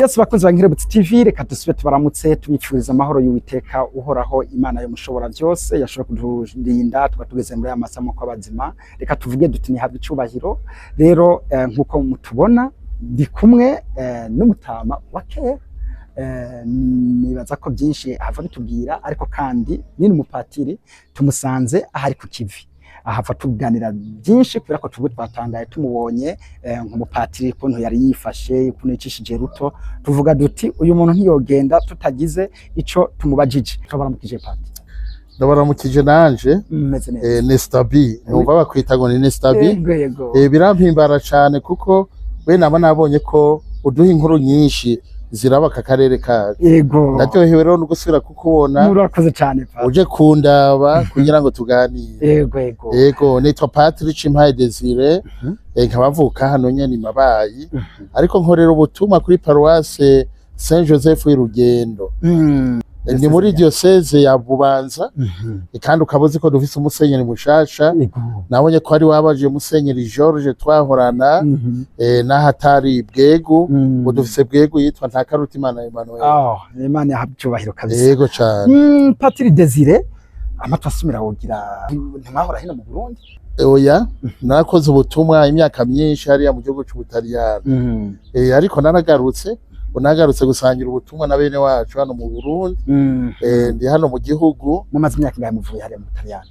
Yesu bakunzi ba Nkirebutse TV, reka dusubire tubaramutse, tubifuriza amahoro y'Uwiteka uhoraho, Imana yo mushobora byose, yashobora kuturinda tukaba tugeze muri aya masaha kw'abazima. Reka tuvuge duti nihabwe icubahiro. Rero nkuko mutubona, ndi kumwe n'umutama wa kera. Nibaza ko byinshi hava bitubwira, ariko kandi ni n'umupatiri. Tumusanze ahari ku kivi, ahava tuganira byinshi, kubera ko tubu twatangaye tumubonye nk'umupatiri, ukuntu yari yifashe, ukuntu yicishije ruto. Tuvuga duti uyu muntu ntiyogenda tutagize ico tumubajije. Turabaramukije, pati. Ndabaramukije nanje. Meze neza? Nestabi, numva bakwita ngo ni Nestabi. Yego. Birampimbara cane kuko we naba nabonye ko uduha inkuru nyinshi ziraba aka karere kacu. Ndaryohewe rero no gusubira kukubona. Murakoze cyane, pati. Uje kundaba kugira ngo tuganire. Yego. Yego, nitwa Patrick Cimpaye Desire, nkaba mvuka hano nyene i Mabayi, ariko nkorera ubutumwa kuri paruwase Saint Joseph y'Urugendo. Ni muri diocèse ya Bubanza. Kandi ukaba uzi ko dufise umusenyeri mushasha. Nabonye ko ari wabaje musenyeri George twahorana, n'ahatari Bwegu. Ubu dufise Bwegu yitwa Ntakarutimana Emmanuel. Oh, Imana yahabwa icyubahiro kabisa. Yego cane. Patiri Desire, amatwi asumira wogira ntimwahora hino mu Burundi. Oya, narakoze ubutumwa imyaka myinshi hariya mu gihugu c'Ubutaliyano. Ariko naragarutse, ubu nagarutse gusangira ubutumwa na bene wacu hano mu Burundi. Ndi hano mu gihugu. Mumaze imyaka ingahe muvuye hariya mu Butaliyano?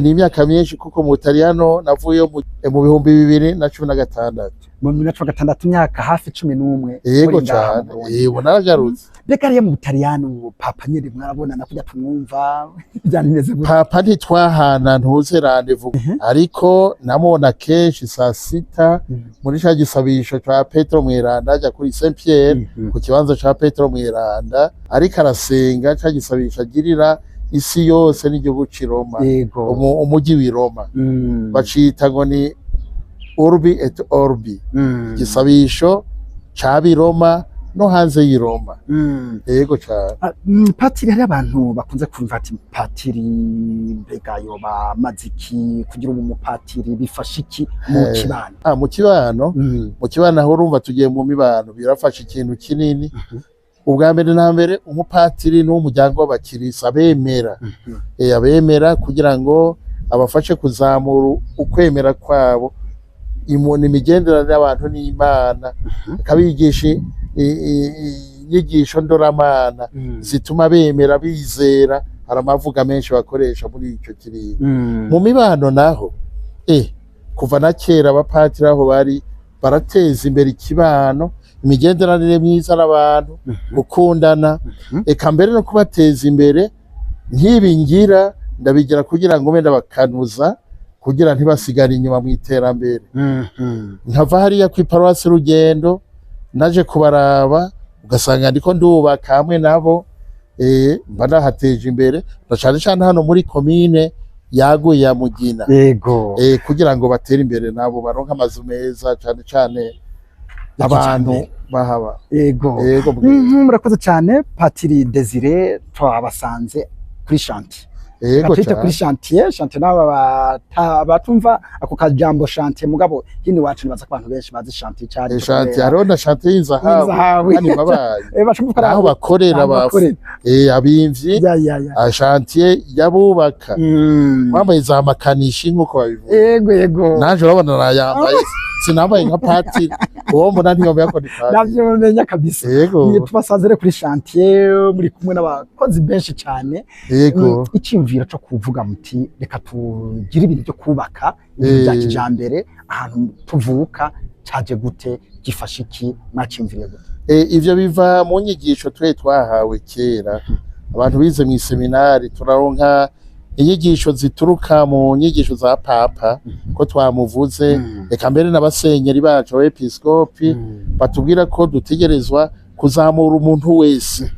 Ni imyaka myinshi, kuko mu Butaliyano navuyeyo mu 2016. Mu 2016, imyaka hafi 11. Yego. Muri ngaha mu Cane. Burundi. Ubu naragarutse. Mbega hariya mu Butaliyano papa nyene mwarabonana kujya tumwumva? Byari bimeze gute? Papa ntitwahana, ntuze rendez-vous, ariko namubona kenshi saa sita muri ca gisabisho ca Petero Mweranda, aja kuri Saint Pierre, ku kibanza ca Petero Mweranda, ariko arasenga ca gisabisho agirira isi yose n'igihugu c'i Roma, umuji w'i Roma. Bacita ngo ni Urbi et Orbi, igisabisho c'ab'i Roma no hanze y'i Roma. Yego cane. Ah, patiri, hari abantu bakunze kumva ati patiri mbega yoba amaze iki? Kugira ubu umupatiri bifasha iki mu kibano? Ah, mu kibano, mu kibano aho urumva tugiye mu mibano, birafasha ikintu kinini. Ubwa mbere na mbere, umupatiri ni uw'umuryango w'abakirisi, abemera, abemera, kugira ngo abafashe kuzamura ukwemera kwabo, imigenderanire y'abantu n'Imana, akabigisha inyigisho ndoramana zituma bemera, bizera. Hari amavuga menshi bakoresha muri ico kiringo. Mu mibano naho, kuva na kera abapatiri aho bari barateza imbere ikibano, imigenderanire myiza n'abantu, gukundana, eka mbere no kubateza imbere. Nk'ibi ngira ndabigira kugira ngo mbe ndabakanuza, kugira ntibasigare inyuma mu iterambere. Nkava hariya ku iparuwasi Rugendo, naje kubaraba, ugasanga ndiko ndubaka hamwe nabo, mba ndahateje imbere na cane cane hano muri komine yaguye ya Mugina, kugira ngo batere imbere nabo, baronke amazu meza, cane cane abantu bahaba. Yego. Murakoze cyane, Patiri Desire. Twabasanze kuri chantier. Twite kuri chantier. Chantier n'aba batumva ako kajambo chantier, mugabo hino iwacu nibaza ko abantu benshi bazi chantier cyari. Chantier, hariho na chantier y'inzahabu. Y'inzahabu. Hano babaye Bashobora gukora aho bakorera. Aho bakorera. Abimvyi. Ya ya ya. Chantier y'abubaka, bambaye za makanishi nk'uko babivuga. Yego. Naje urabona nayambaye, sinambaye nka patiri. Uwo mbona ntiyomenya ko ni patiri. Navyo menya kabisa. Yego. Tubasanze rero kuri chantier muri kumwe n'abakozi benshi cyane. Iciyumviro cyo kuvuga muti reka tugire ibintu byo kubaka ibintu bya kijambere ahantu tuvuka caje gute? Gifasha iki? Mwaciyumviriye gute? Ivyo biva mu nyigisho twe twahawe kera. Abantu bize mu iseminari turaronka inyigisho zituruka mu nyigisho za papa, ko twamuvuze, reka mbere n'abasenyeri bacu, abepiskopi, batubwira ko dutegerezwa kuzamura umuntu wese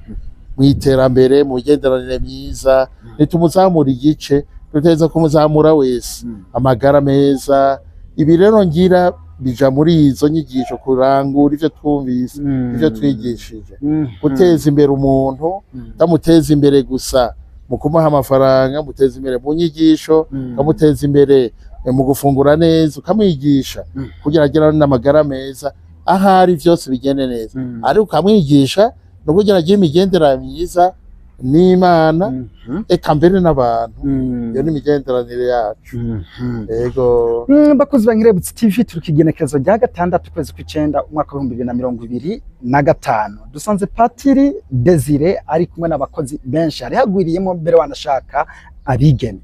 mu iterambere, mu migenderanire myiza. Ntitumuzamura igice, dutegerezwa kumuzamura wese, amagara meza. Ibi rero ngira bija muri izo nyigisho, kurangura ivyo twumvise, ivyo twigishije, guteza imbere umuntu, ndamuteza imbere gusa mu kumuha amafaranga, muteza imbere mu nyigisho, ukamuteza imbere mu gufungura neza, ukamwigisha kugira agire n'amagara meza. Ahari vyose bigende neza, ariko ukamwigisha no kugira agire imigenderanire myiza n'Imana, eka mbere n'abantu. Iyo ni imigenderanire yacu. Ego. Bakozi ba Nkirebutse TV, turi ku igenekerezo rya 6 ukwezi kw'icenda umwaka w'2025. Dusanze Patiri Desire ari kumwe n'abakozi benshi, hari hagwiriyemo mbere wanashaka abigeme.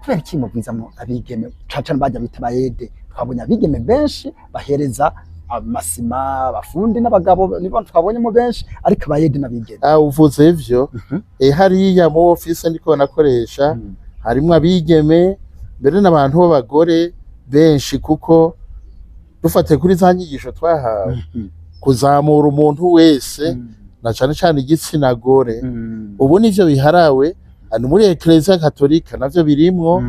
Kubera iki mugwizamo abigeme cane cane bajya bita bayede? Twabonye abigeme benshi bahereza amasima, abafundi n'abagabo nibo twabonyemo benshi, ariko abayede n'abigeme. Ah, uvuze ivyo. Hariya mu office ndiko nakoresha harimwo abigeme mbere n'abantu b'abagore benshi, kuko dufatiye kuri za nyigisho twahawe kuzamura umuntu wese, na cane cane igitsina gore. Ubu nivyo biharawe hano muri Eklezia Katolika, navyo birimwo.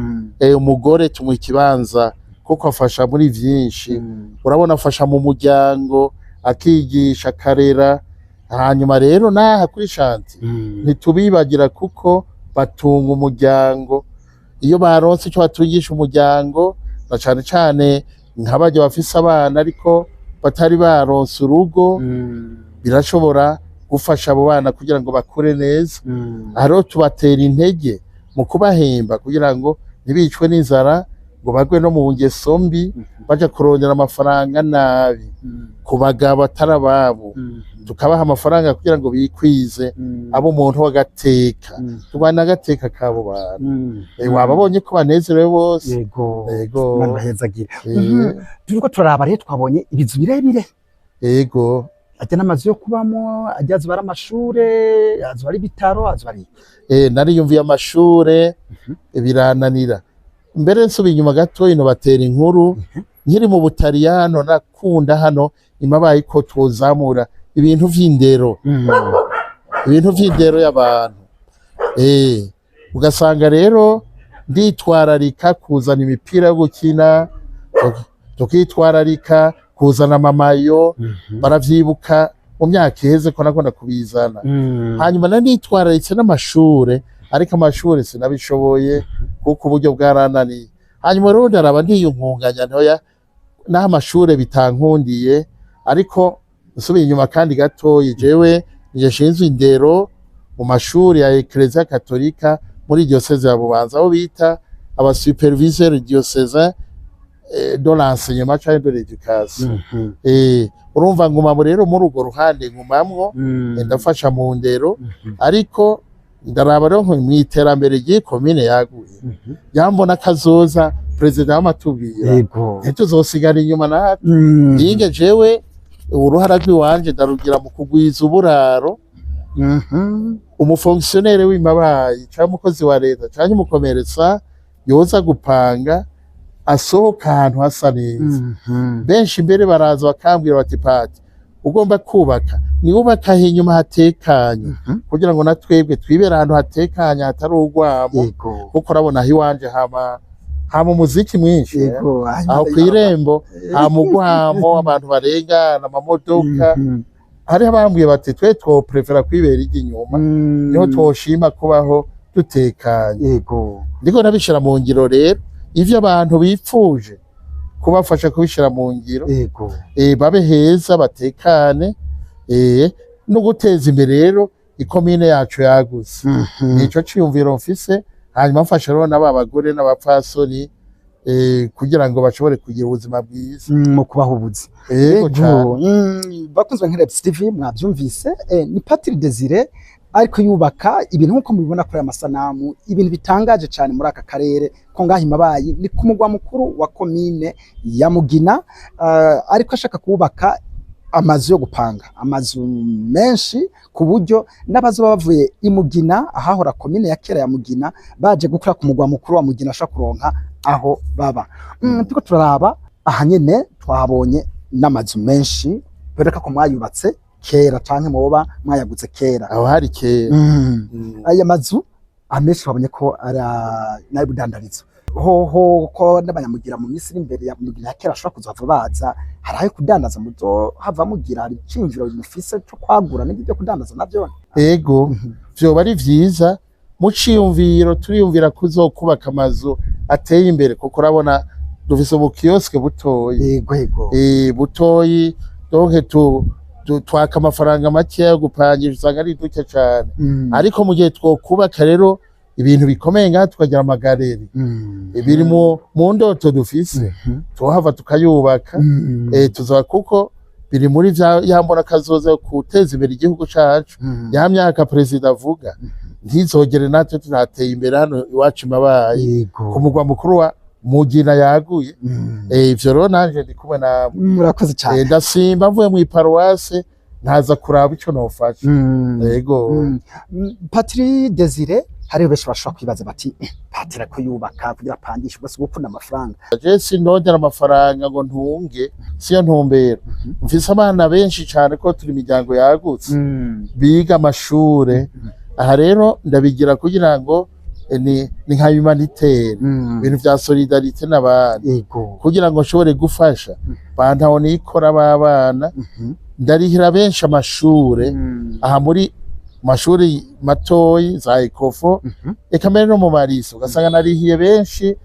Umugore tumuha ikibanza kuko afasha muri vyinshi. Urabona, afasha mu muryango, akigisha, akarera. Hanyuma rero naha kuri chantier ntitubibagira, kuko batunga umuryango. Iyo baronse icyo batungisha umuryango, na cane cane nka barya bafise abana ariko batari baronse urugo, birashobora gufasha abo bana kugira ngo bakure neza. Aha rero tubatera intege mu kubahemba kugira ngo ntibicwe n'inzara, ngo bagwe no mu ngeso mbi, baja kurondera amafaranga nabi ku bagabo atari ababo. Tukabaha amafaranga kugira ngo bikwize, abo umuntu w'agateka, turwana agateka k'abo bantu. Wababonye ko banezerewe bose. Yego. Yego. Imana ibahezagire. Turiko turaraba rero, twabonye ibizu birebire. Ajya n'amazu yo kubamo, ajya azuba ari amashure, azuba ari ibitaro, azuba ari Nariyumviye amashure birananira. Mbere nsubiye inyuma gato, ino batera inkuru nkiri mu Butaliyano, nakunda hano imabaye ko twozamura ibintu vy'indero, ibintu vy'indero y'abantu. Ugasanga rero nditwararika kuzana imipira yo gukina, tukitwararika kuzana amamayo. Baravyibuka mu myaka iheze ko nakunda kubizana. Hanyuma nanitwararitse n'amashure, ariko amashure sinabishoboye kuko uburyo bwarananiye. Hanyuma rero ndaraba ndiyungunganya ntoya, n'aho amashure bitankundiye. Ariko nsubiye inyuma kandi gatoyi, jewe nije nshinzwe indero mu mashuri ya Eklezia Katolika muri diocèse ya Bubanza, aho bita abasuperviseur diocésain de l'enseignement canke de l'éducation. Urumva nguma rero muri urwo ruhande, ngumamwo ndafasha mu ndero. Ariko ndaraba rero nko mw'iterambere ry'iyi komine yaguye, yambona kazoza perezida w'amatubwira, ntituzosigara inyuma natwe. Yinge jewe uruhara rw'iwanje ndarugira mu kugwiza uburaro. Umufonctionnaire w'imabayi canke umukozi wa leta canke umukomeretsa yoza gupanga, asohoka ahantu hasa neza. Benshi mbere baraza bakambwira bati: "Pati, ugomba kubaka, niwubaka inyuma hatekanye, kugira ngo na twebwe twibere ahantu hatekanye, hatari urwamo." Kuko urabona aho iwanje hama umuziki mwinshi. Aho kw'irembo hama urwamo, abantu barengana, amamodoka. Hariho abambwiye bati: "Twe twoprefera kwibera ijya inyuma, niho twoshima kubaho dutekanye." Ndiko nabishira mu ngiro rero ivyo abantu bipfuje, kubafasha kubishira mu ngiro. Babe heza batekane, no guteza imbere rero ikomine yacu yagutse. Nico ciyumviro mfise. Hanyuma mfasha rero n'aba bagore n'abapfasoni, kugira ngo bashobore kugira ubuzima bwiza. Mu kubaha ubuzi. Yego cane. Bakunzwe Nkirebutse TV, mwabyumvise, ni Patiri Desire ariko yubaka ibintu nk'uko mubibona kuri aya masanamu, ibintu bitangaje cyane muri aka karere ko ngaha Imabayi ni ku mugwa mukuru wa komine ya Mugina. Ariko ashaka kubaka amazu yo gupanga, amazu menshi, ku buryo n'abazoba bavuye i Mugina, ahahora komine ya kera ya Mugina, baje gukora ku mugwa mukuru wa Mugina, ashobora kuronka aho baba. Turiko turaraba aha nyene, twahabonye n'amazu menshi, bereka ko mwayubatse kera canke muba mwayaguze kera. Aho hari kera. Aya mazu amenshi babonye ko ari n'ay'ubudandarizo hoho, ko n'abanyamugira mu minsi iri imbere ya Mugina ya kera ashobora kuzohava baza, hari ayo kudandaza muzohava mugira. Hari iciyumviro mufise co kwagura n'ibyo byo kudandaza navyo? Ego, vyoba ari vyiza. Mu ciyumviro turiyumvira kuzokubaka amazu ateye imbere, kuko urabona dufise ubukioske butoyi. Yego yego Butoyi. Donc twaka amafaranga makeya yo gupangisha, usanga ari duke cane. Ariko mu gihe twokubaka rero ibintu bikomeye ngaha, tukagira ama galeries, biri mu ndoto dufise, tuhava tukayubaka, tuzoba, kuko biri muri vya yambona kazoza guteza imbere igihugu cacu. Ya myaka perezida avuga ntizogere natwe tunateye imbere hano iwacu imabaye, ku mugwa mukuru wa Mugina yaguye. Ivyo rero nanje ndi kumwe namwe. Murakoze cyane. Ndasimba mvuye mw'iparuwase nkaza kuraba ico nofasha. Yego. Patiri Desire, hariho benshi bashobora kwibaza bati: "Patiri ko yubaka kugira apangishe, ubwo si gukunda amafaranga?" Je sinondera amafaranga ngo ntunge, siyo ntumbero. Mfise abana benshi cane ko turi imiryango yagutse, biga amashure. Aha rero ndabigira kugira ngo ni nka humanitaire, ibintu vya solidarité n'abandi, kugira ngo nshobore gufasha bantaho nikora b'abana. Ndarihira benshi amashure aha muri mashuri matoyi za ECOFO, eka mbere no mu ma lycées, ugasanga narihiye benshi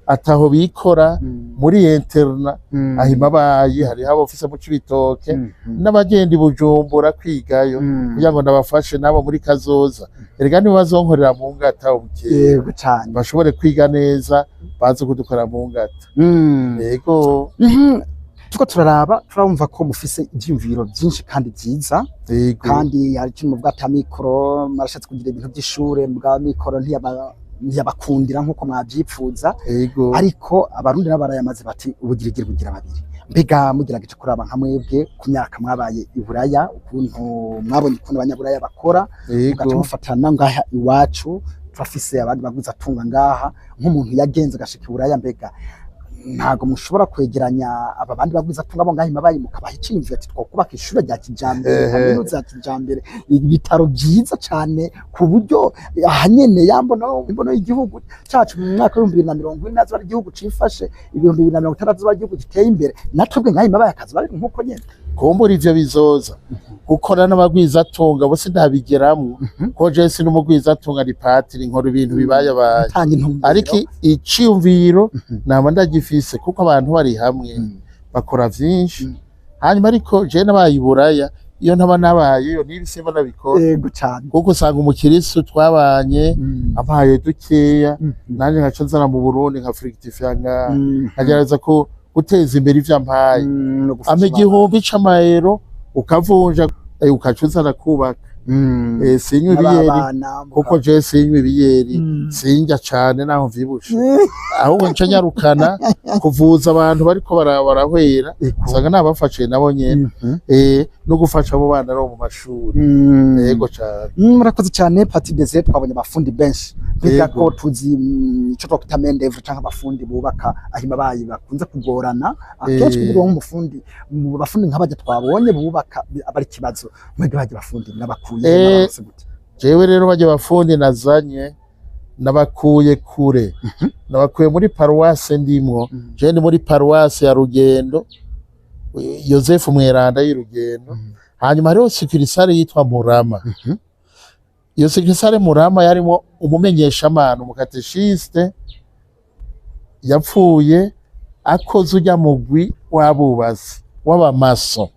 ataho bikora muri internat aho imabayi, hariho abofise mu Cibitoke n'abagenda i Bujumbura kwigayo, kugira ngo ndabafashe nabo muri kazoza. Erega nibo bazonkorera mu ngata ubukeye, Yego cyane. bashobore kwiga neza, baze kudukorera mu ngata. Yego. Tuko turaraba, turumva ko mufise ivyiyumviro byinshi kandi byiza. Kandi hari ikintu muvuga ati amikoro, marashatse kugira ibintu by'ishure mbwa mikoro ntiyabakundira nk'uko mwavyipfuza. Ariko Abarundi nabo barayamaze bati: "Ubugirigiri bugira babiri." Mbega mugerageje kuraba nka mwebwe ku myaka mwabaye i Buraya, ukuntu mwabonye ukuntu Abanyaburaya bakora, mugaca mufatana ngaha iwacu, turafise abandi baguze atunga ngaha, nk'umuntu yagenze agashika i Buraya, mbega ntago mushobora kwegeranya aba bandi bagwiza atunga bo ngaha imabayi mukabaha iciyumviro ati: "Twokubaka ishure rya kijambere, kaminuza ya kijambere, ibitaro byiza cane," ku buryo ahanyene yambono imbono y'igihugu cacu mu mwaka w'2040 azoba ari igihugu cifashe, 2060 azoba ari igihugu giteye imbere, natwebwe ngaha imabayi akazoba ari nk'uko nyene? Kumbura ivyo bizoza. Gukora n'abagwizatunga bose ndabigeramwo, ko je si n'umugwizatunga, ni patiri, nkora ibintu bibayabaye. Gutanga intumbero. Ariko iciyumviro nama ndagifise, kuko abantu bari hamwe bakora vyinshi. Hanyuma ariko je nabaye i Buraya, iyo ntaba nabayeyo niba simba nabikora, Yego cane. kuko usanga umukirisu twabanye ampaye dukeya, nanje nkaca nzana mu Burundi nka fructifier ngaha, nkagerageza ko guteza imbere ivyo ampaye. No gufasha Ampa abana. 1000 c'amayero, ukavunja, ukaca uzana kubaka. Sinywa ibiyeri, N'ababana kuko je sinywa ibiyeri, sinjya cane naho mvyibushe, ahubwo nca nyarukana kuvuza abantu bariko barahwera, usanga nabafashe nabo nyene, no gufasha abo bana bo mu mashuri. Yego cane. Murakoze cyane, Patiri Desire. Twabonye abafundi benshi, mbega ko tuzi ico twakwita main d'oeuvre canke abafundi bubaka aho imabayi bakunze kugorana akenshi, kugira ngo umufundi mu bafundi nk'abajya twabonye bubaka aba ari ikibazo, mwebwe bajya abafundi n'abakuye n'abaronse gute? Jewe rero bajya bafundi nazanye nabakuye kure, nabakuye muri paruwase ndimwo. Je ndi muri paruwase ya Rugendo, Yosefu Mweranda y'Urugendo. Hanyuma hariho succursale yitwa Murama. Iyo succursale Murama yarimo umumenyeshamana, umu catéchiste yapfuye akoze ujya mugwi w'abubatsi w'abamaso.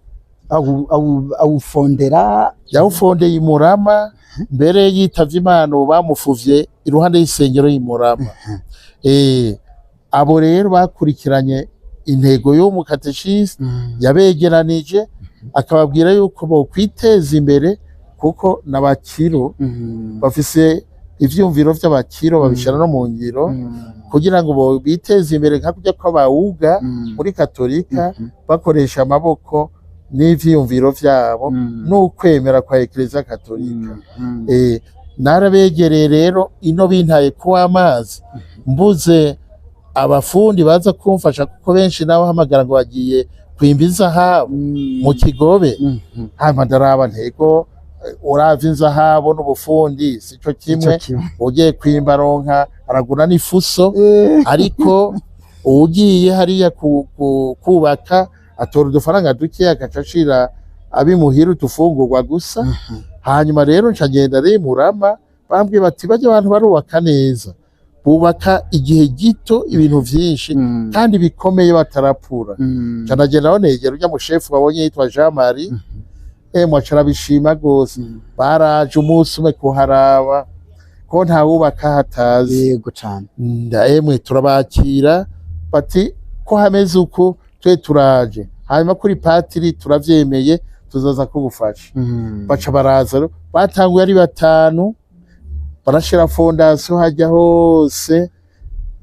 Awufondera. Yawufondeye i Murama. Mbere yitavye Imana, ubu bamufuvye iruhande y'isengero y'Imurama. Abo rero bakurikiranye intego y'uwo mu catéchiste yabegeranije, akababwira yuko bokwiteza imbere, kuko n'abakiro bafise ivyumviro vy'abakiro, babishira no mu ngiro, kugira ngo biteze imbere nka kurya kw'abawuga muri katolika, bakoresha amaboko n'ivyiyumviro vyabo n'ukwemera kwa Eklezia Katolika. Narabegereye rero ino bintaye kuwa amazi, mbuze abafundi baza kumfasha, kuko benshi nabahamagara ngo bagiye kwimba inzahabu mu Kigobe. Hanyuma ndaraba ntego, uravye inzahabu n'ubufundi sico kimwe. Ugiye kwimba aronka, aragura n'ifuso, ariko ugiye hariya kubaka atora udufaranga duke, agaca ashira abimuhira udufungurwa gusa. Hanyuma rero nca ngenda rero Murama, bambwiye bati: "Bajya abantu barubaka neza." Bubaka igihe gito ibintu vyinshi kandi bikomeye, batarapfura. Canagenda aho negera urya mushefu babonye yitwa Jean Marie, emwe aca arabishima gose. Baraje umunsi umwe kuharaba ko ntawubaka hatazi. Yego cane. Emwe turabakira, bati ko hameze uku, twe turaje, hanyuma kuri patiri turavyemeye, tuzoza kugufasha. Baca baraza rero, batanguye ari batanu, barashira fondation hajya hose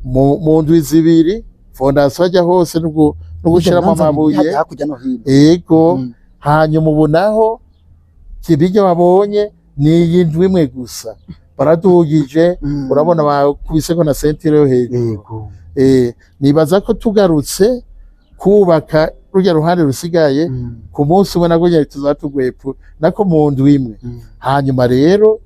mu ndwi 2, fondation hajya hose no gushiramo amabuye. Hajya hakurya no hino. Ego. Hanyuma ubu naho kibijya babonye ni iyi ndwi imwe gusa baradugije. Urabona bakubiseko na ceinture yo hejuru. Nibaza ko tugarutse kubaka rujya ruhande rusigaye, ku munsi umwe nabwo nyene tuzaba tugwepu nako mu ndwi imwe. Hanyuma rero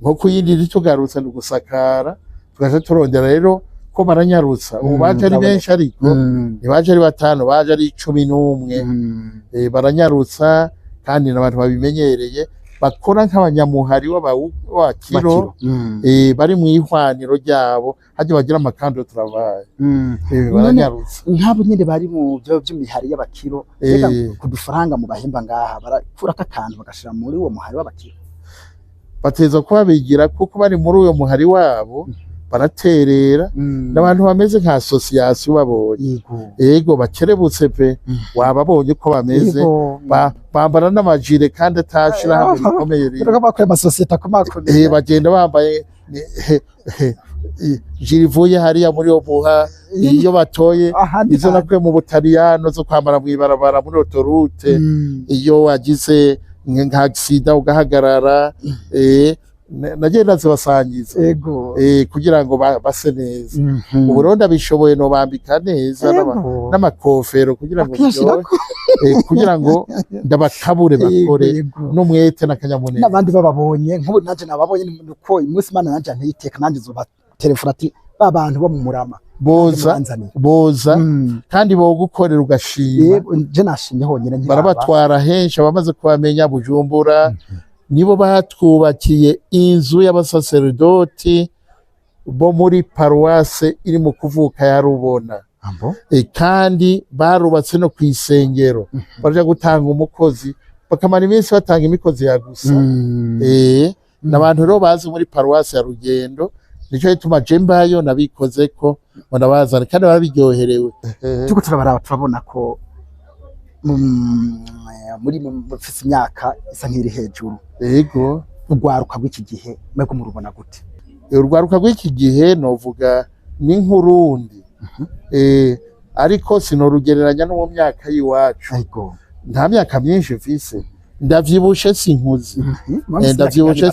nko kuyindi tugarutse ni ugusakara, tugaca turondera rero ko baranyarutsa ubu. Baje ari Ndabona. benshi, ariko ntibaje ari batanu, baje ari 11. Baranyarutsa kandi n'abantu babimenyereye, bakora nk'abanyamuhari w'abakiro. Bakiro. Bari mu ihwaniro ryabo hajya bagira ama camps de travail. None Baranyarutsa. Nk'abo nyene bari mu byo by'imihari y'abakiro, reka ku dufaranga mu bahemba ngaha barakurako akantu bagashira muri uwo muhari w'abakiro? Bateza kuba bigira, kuko bari muri uyo muhari wabo baraterera. N'abantu bameze nka association babonye. Yego, bakerebutse pe. Wababonye uko bameze. Bambara n'amajire kandi atashira hamwe rikomeye rero. Rero bakoye amasosiyete akomakomeye. Bagenda bambaye gilet ivuye hariya muri obuha iyo batoye, ahandi izo nakuye mu Butaliyano zo kwambara mw'ibarabara muri autoroute, iyo wagize nka accident ugahagarara. Nagiye ndazibasangiza kugira ngo base neza. Ubu rero ndabishoboye, nobambika neza n'amakofero kugira ngo Bakiyashirako. biryohe, kugira ngo ndabakabure bakore n'umwete n'akanyamuneza. N'abandi bababonye, nk'ubu nanje nababonye, nuko umunsi Imana nanje anteye nanjye nzoba telefona ati ba bantu bo mu Murama Boza. mubanzanire. Boza kandi bogukorera ugashima. Yego, je nashimye honyine nkiraba. Barabatwara henshi, abamaze kubamenya Bujumbura nibo batwubakiye inzu y'abasaseredoti bo muri paruwase iri mu kuvuka ya Rubona. Ambo? Kandi barubatse no ku isengero, baja gutanga umukozi bakamara iminsi batanga imikozi ya gusa. N'abantu rero bazi muri paruwase ya Rugendo, nico gituma je mbayo nabikoze ko ngo ndabazane kandi barabiryoherewe. Turiko turabaraba, turabona ko muri mufise imyaka isa nk'iri hejuru. Yego. Urwaruka rw'iki gihe mwebwe murubona gute? Urwaruka rw'iki gihe novuga ni nk'urundi, ariko sinorugereranya no mu myaka y'iwacu. Nta myaka myinshi mfise, ndavyibushe sinkuze. Ndavyibushe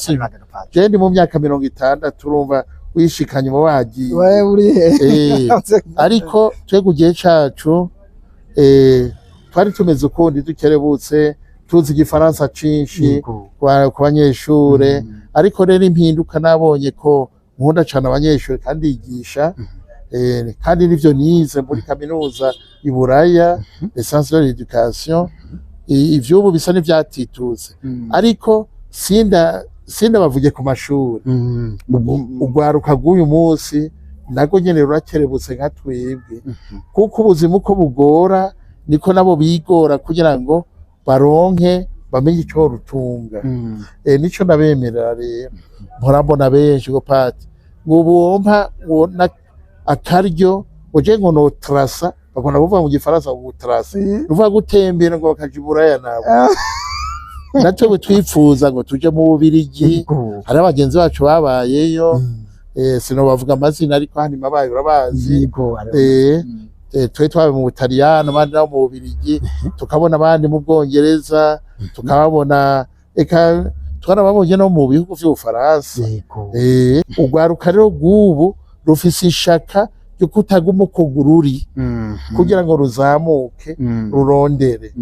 je ndi mu myaka 60, urumva wishikanye uba wagiye. Wewe uri he? Ariko twe ku gihe cacu, twari tumeze ukundi, dukerebutse, tuzi igifaransa cinshi ku banyeshure. Ariko rero impinduka nabonye ko nkunda cane abanyeshure kandi yigisha, kandi nivyo nize muri kaminuza i Buraya, licence de l'éducation. Ivy'ubu bisa n'ivyatitutse, ariko sinda bavuge ku mashuri. Urwaruka rw'uyu munsi narwo nyene rurakerebutse nka twebwe, kuko ubuzima uko bugora niko nabo bigora kugira ngo baronke bamenye ico rutunga. Nico nabemerera rero, mpora mbona benshi ngo pati ngo wompa ngo akaryo uje ngo no trasa, bakunda kuvuga mu gifaransa ngo trasa, nuvuga gutembera, ngo bakaja i Buraya nabo. Natwe twifuza ngo tuje mu Bubirigi. Hari abagenzi bacu babayeyo, sinobavuga amazina, ariko hano mabaye urabazi. Twe twabaye mu Butaliyano, abandi nabo mu Bubirigi, tukabona abandi mu Bwongereza, tukababona, eka twarababonye no mu bihugu vy'Ubufaransa. Urwaruka rero rw'ubu rufise ishaka ryo kutaguma uko ruri, kugira ngo ruzamuke, rurondere.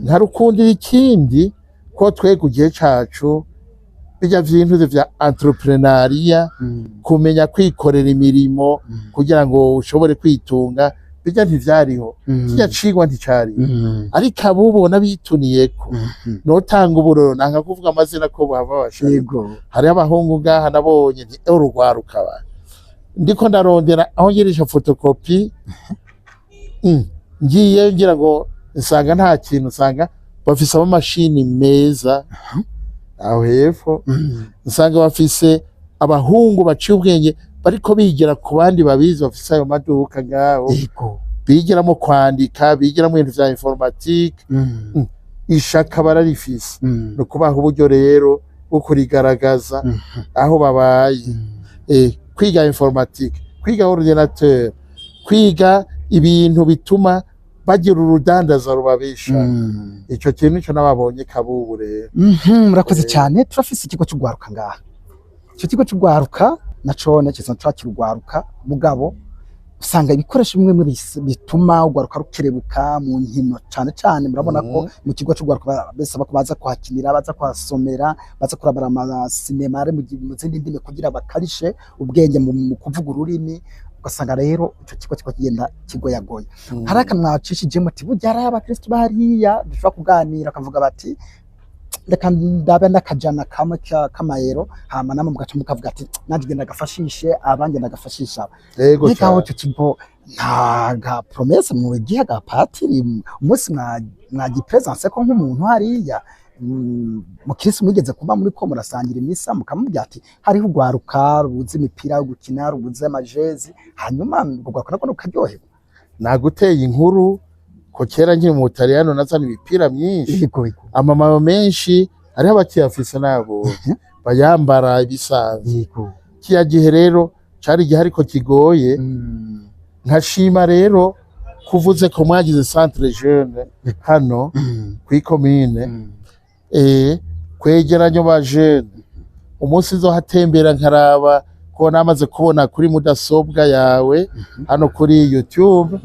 Ntarukundira ikindi ko twe ku gihe cacu bijya vyintu vya entrepreneuriat, kumenya kwikorera imirimo kugira ngo ushobore kwitunga, bijya ntivyariho, kirya cigwa nticariho. Ariko abubu bituniyeko, notanga uburoro, nanga kuvuga amazina ko bava bashaka. Hariho abahungu ngaha nabonye nti urugwaruka ba Ndiko ndarondera aho ngirisha photocopie, ngiye ngira ngo nsanga nta kintu, nsanga bafise amamashini meza aho hepfo, nsanga bafise abahungu baciye ubwenge bariko bigira ku bandi babizi bafise ayo maduka ngaho, bigiramo kwandika, bigiramo ibintu vya informatique. Ishaka bararifise, ni ukubaha uburyo rero bwo kurigaragaza aho babaye. Kwiga informatique, kwiga ordinateur, kwiga ibintu bituma bagira urudandaza rubabesha. Ico kintu nico nababonye kabubu rero. Murakoze cyane. Turafise ikigo cy'ugwaruka ngaha. Icyo kigo cy'ugwaruka naco kiza twakira ugwaruka, mugabo usanga ibikoresho bimwe bimwe bituma ugwaruka rukerebuka mu nkino cane cane. Murabona ko mu kigo cy'ugwaruka bisaba ko baza kuhakinira, baza kuhasomera, baza kurabara amasinema ari mu zindi ndimi kugira bakarishe ubwenge mu kuvuga ururimi. Ugasanga rero ico kigo kiko kigenda kigoyagoya. Hari akantu mwacishijemo ati burya hari abakristo bariya dushobora kuganira, bakavuga bati reka ndabe n'akajana kamwe k'amayero, hama namwe mugaca mukavuga ati nanjye genda gafashishe abanjye, ndagafashisha aba. Yego. Mbega aho Cane. ico kigo nta ga promesse mwigiha ga patiri umunsi mwagipresence ko nk'umuntu hariya, mukirisi mwigeze kuba muri ko murasangira imisa, mukamubwira ati hariho urwaruka rubuze imipira yo gukina, rubuze amajezi, hanyuma urwo rwaruka narwo rukaryoherwa? Naguteye inkuru ko kera nkiri mu Butaliyano nazana imipira myinshi, Yego. amamayo menshi, hariho abakiyafise nabo bayambara ibisanzwe. Kiya gihe rero cari igihe ariko kigoye. Nkashima rero kuvuze ko mwagize centre jeune hano kw'ikomine, kwegeranya ba jeune. Umunsi nzohatembera nkaraba ko namaze kubona kuri mudasobwa yawe hano kuri YouTube,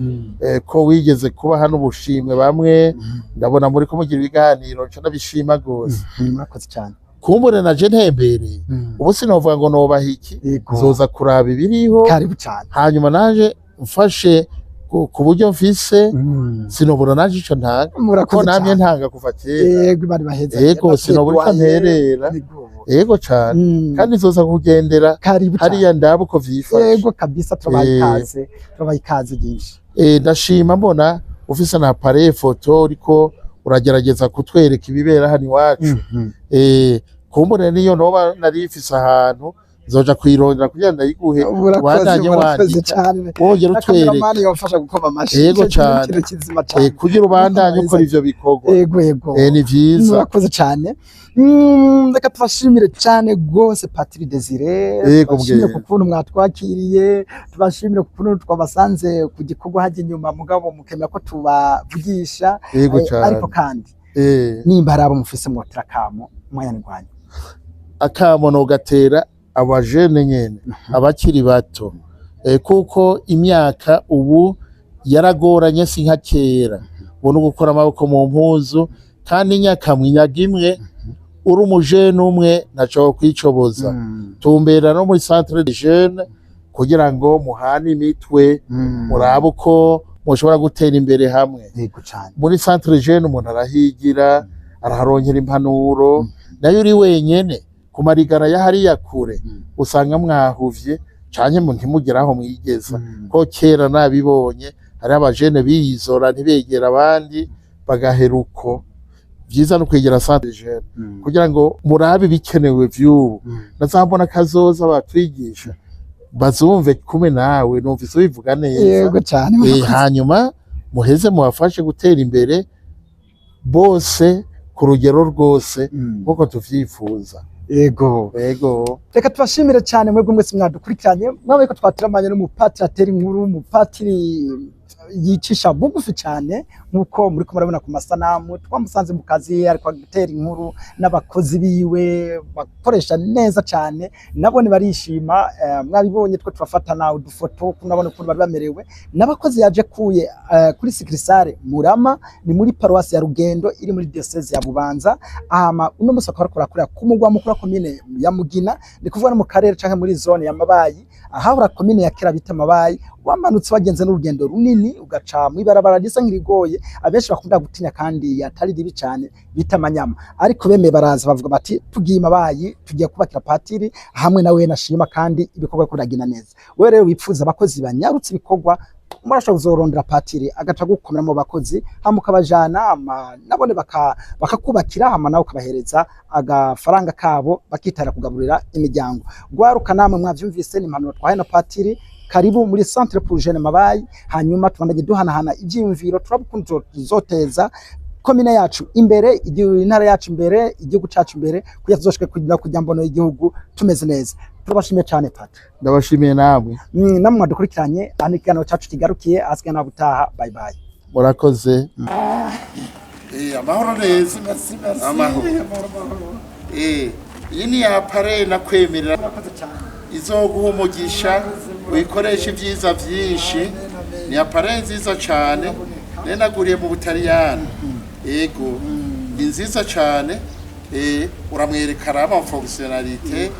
ko wigeze kuba hano ubushimwe bamwe, ndabona muri ko mugira ibiganiro, nca ndabishima gose. Murakoze cyane. Kumbure naje ntembereye, ubu sinovuga ngo nobaha iki, nzoza kuraba ibiriho. Karibu cyane. Hanyuma naje mfashe ku buryo mfise, sinobura naje ico ntanga ko Murakoze namye cyane. ntanga kuva kera. Yego, bari baheza. Yego, sinobura ico nterera. Yego cane. Kandi nzoza kugendera Karibu cyane. hariya ndaba uko vyifashe. Yego kabisa, turabaha ikaze, turabaha ikaze ryinshi. Ndashima mbona ufise na appareil photo, uriko uragerageza kutwereka ibibera hano iwacu. Kumbure niyo noba nari mfise ahantu, nzoja kuyirondera kugira ndayiguhe, Murakoze. ubandanye Murakoze wandika, cyane. wongera Na utwereka. kameramani yofasha gukoma amashi. Yego Ico kintu cane. kintu kizima cyane. Kugira ubandanye ukora ivyo bikorwa. Yego. Ni vyiza. Murakoze cyane. Reka tubashimire cyane rwose, Patiri Desire. Yego, Tubashimire bwenge. ku kuntu mwatwakiriye, tubashimire ku kuntu twabasanze ku gikorwa hajya inyuma, mugabo mukemera ko tubavugisha. Yego cane. Ariko kandi nimba hari abo mufise mwotera akamo, umwanya ni gwanyu. Akamo nogatera abajene nyene abakiri bato, kuko imyaka ubu yaragoranye, si nka kera. Ubu no gukora amaboko mu mpuzu, kandi nyakamwe inyaga imwe, uri umujene umwe ntaco kwicoboza. Tumbera no muri centre de jeune kugira ngo muhane imitwe, murabe uko mushobora gutera imbere hamwe. Yego cyane. Muri centre jeune umuntu arahigira, araharonkera impanuro. Nayo uri wenyene ku marigara ya hariya kure, usanga mwahuvye canke mu ntimugere aho mwigeza. Ko kera nabibonye, hariho abajene biyizora ntibegera abandi, bagahera uko. Vyiza no kwegera centre jeune kugira ngo murabe ibikenewe vy'ubu, nazambona kazoza batwigisha bazumve kumwe nawe. Numvise ubivuga neza. Yego cyane. Hanyuma muheze mubafashe gutera imbere bose ku rugero rwose nk'uko tuvyifuza. Yego. Yego. Reka tubashimire cyane mwebwe mwese mwadukurikiranye, mwabaye ko twatiramanye n'umupatiri atera inkuru, umupatiri yicisha bugufi cyane nk'uko muri ko murabona ku masanamu. Twamusanze mu kazi ariko gutera inkuru n'abakozi biwe bakoresha neza cyane, nabo barishima. Mwabibonye twe turafatana udufoto, kunabona ukuntu bari bamerewe n'abakozi yaje kuye kuri succursale Murama, ni muri paruwasi ya Rugendo iri muri diocese ya Bubanza. Hama uno musi akaba ariko arakorera ku mugwa mukuru wa komine ya Mugina, ni kuvuga no mu karere canke muri zone ya Mabayi, ahahora komine ya kera bita Mabayi. Wamanutse wagenze n'urugendo runini, ugaca mw'ibarabara risa nk'irigoye, abenshi bakunda gutinya kandi atari ribi cane, bita Manyama. Ariko bemeye baraza, bavuga bati tugiye Mabayi, tugiye kubakira patiri hamwe nawe nashima, kandi ibikorwa biriko biragenda neza. Wewe rero wipfuza abakozi banyarutse ibikorwa, murashobora kuzorondera patiri agaca gukomera mu bakozi, hama ukabajana, hama nabone bakakubakira, hama nawe ukabahereza agafaranga kabo bakitara kugaburira imiryango. Gwaruka namwe mwavyumvise, ni impanuro twahaye na patiri. Karibu muri Centre pour Jeunes Mabayi, hanyuma tubandanye duhanahana ivyiyumviro, turabukunda tuzoteza komine yacu imbere, intara yacu imbere, igihugu cacu imbere, kugira tuzoshike kujya mbono y'igihugu tumeze neza. Turabashimiye cane, Pati. Ndabashimiye namwe. Namwe mwadukurikiranye, hano ikiganiro cacu kigarukiye, ahasigaye nawe gutaha. Bye bye. Murakoze. Amahoro neza, amahoro. Iyi ni appareil nakwemerera, izoguha umugisha, uyikoresha ibyiza byinshi. Ni appareil nziza cyane, nari naguriye mu Butaliyani. Yego, ni nziza cyane. Uramwereka raba fonctionnalité.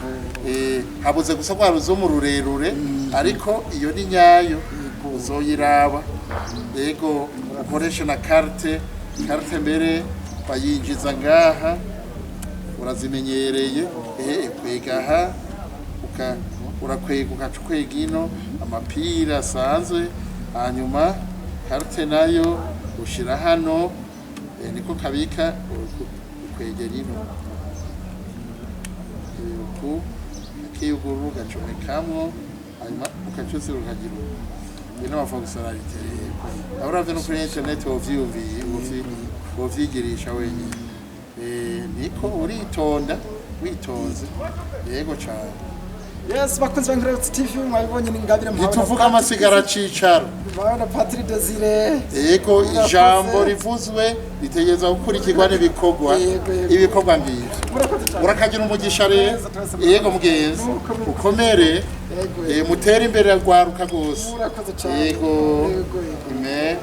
Habuze gusa rwa ruzumu rurerure, ariko iyo ni nyayo, uzoyiraba. Yego, ukoreshe na carte. Carte mbere bayinjiza ngaha, urazimenyereye. Kwega aha, urakwega, ugaca ukwega ino amapira asanzwe, hanyuma carte nayo ushira hano. Niko kabika, ukwegera ino. Uku akiyuguru ugacomekamwo, hanyuma ukaca ukagira uku. Ino fonctionnalité rero, uravye no kuri internet wovyiyumviye, wovyigirisha wenyine. Niko uritonda witonze, yego cane. Yes, bakunzi ba Nkererutse TV, mwabibonye, ni ingabire muhawe na Ntituvuga amasigara cicaro. Muhawe na Patiri Desire. Yego. Murakoze. Ijambo rivuzwe ritegereza gukurikirwa n'ibikorwa. Yego. Ibikorwa ngivyo. Murakoze cyane. Urakagira umugisha rero. Twese, twese. Yego mugenzi. Nuko, nuko. Ukomere. Yego. Mutere imbere, rwaruka rwose. Murakoze cyane. Yego. Yego. Amen.